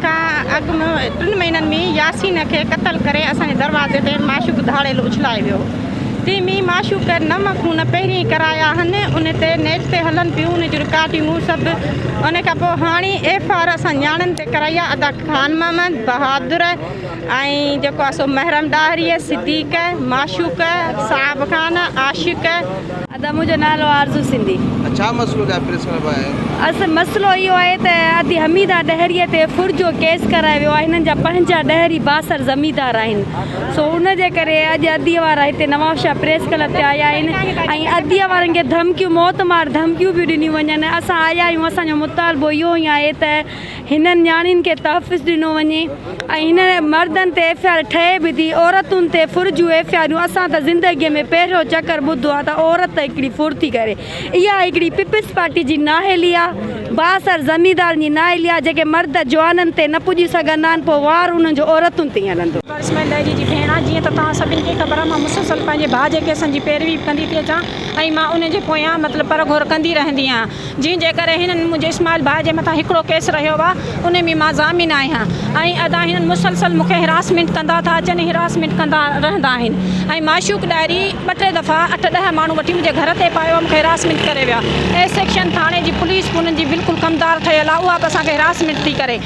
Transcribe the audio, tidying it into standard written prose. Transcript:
کان اڳ ۾ ٽن مهينن ۾ ياسين کي قتل ڪري اسان جي دروازي تي معشوق ڌاڙيل اڇلائي ويو. تنهن ۾ معشوق نو خون پهرين ڪرايا هن ان تي نيٽ تي هلن پيون ان جون رڪارڊنگون سڀ ان کان پوء هاڻي ايف آر اسان نياڻين تي ڪرائي آ ادا خان محمد بهادر ۽ جيڪو آ سو محرم ڏاهري صديق معشوق صاحب خان عاشق. ادا منهنجو نالو آرزو سنڌي. ڇا مسئلو ٿيا پريس ڪلب آيا آهيو. اصل مسئلو اهو آهي ته ادي حميده ڏهريء تي ڦر جو ڪيس ڪرايو ويو آهي هنن جا پنهنجا ڏهري بااثر زميندار آهن سو ان جي ڪري اڄ اديء وارا هتي نوابشاهه پريس ڪلب تي آيا آهن ۽ اديء وارن کي ڌمڪيون موت مار ڌمڪيون پيون ڏنيون وڃن اسان آيا آهيون اسان جو مطالبو اهو ئي آهي ته هنن نياڻين کي تحفظ ڏنو وڃي ۽ هنن مردن تي ايف I R ٺهي به ٿي عورتن تي ڦر جون ايف I آريون اسان ته زندگي ۾ پهريون چڪر ٻڌو آهي ته عورت هڪڙي ڦر ٿي ڪري اها هڪڙي پيپلز پارٽي جي نااهلي آهي بااثر زميندارن جي نااهلي آهي جيڪي مرد جوانن تي نه پڄي سگهندا آهن پوء وار انهن جو عورتن تي ئي هلندو. مان اسماعيل ڏاهري جي ڀيڻ آهيان جيئن ته توهان سڀني کي خبر آهي مان مسلسل پنهنجي ڀاء جي ڪيسن جي پيروي به ڪندي ٿي اچان ۽ مان انهن جي پويان مطلب پر گهور ڪندي رهندي آهيان جنهن جي ڪري هنن منهنجي اسماعيل ڀاء جي مٿان هڪڙو ڪيس رهيو آهي ان ۾ مان ضامن آهيان ۽ ادا هنن مسلسل مون کي هراسمينٽ ڪندا ٿا اچن ۽ هراسمينٽ ڪندا رهندا آهن ۽ معشوق ڏاهري ٻه ٽي دفعا اٺ ڏهه ماڻهو وٺي منهنجي گهر تي پايو آهي مون کي هراسمينٽ ڪري ويا اي سيڪشن ٿاڻي جي پوليس به انهن جي بلڪل ڪمدار ٺهيل آهي اها به اسان کي هراسمينٽ ٿي ڪري.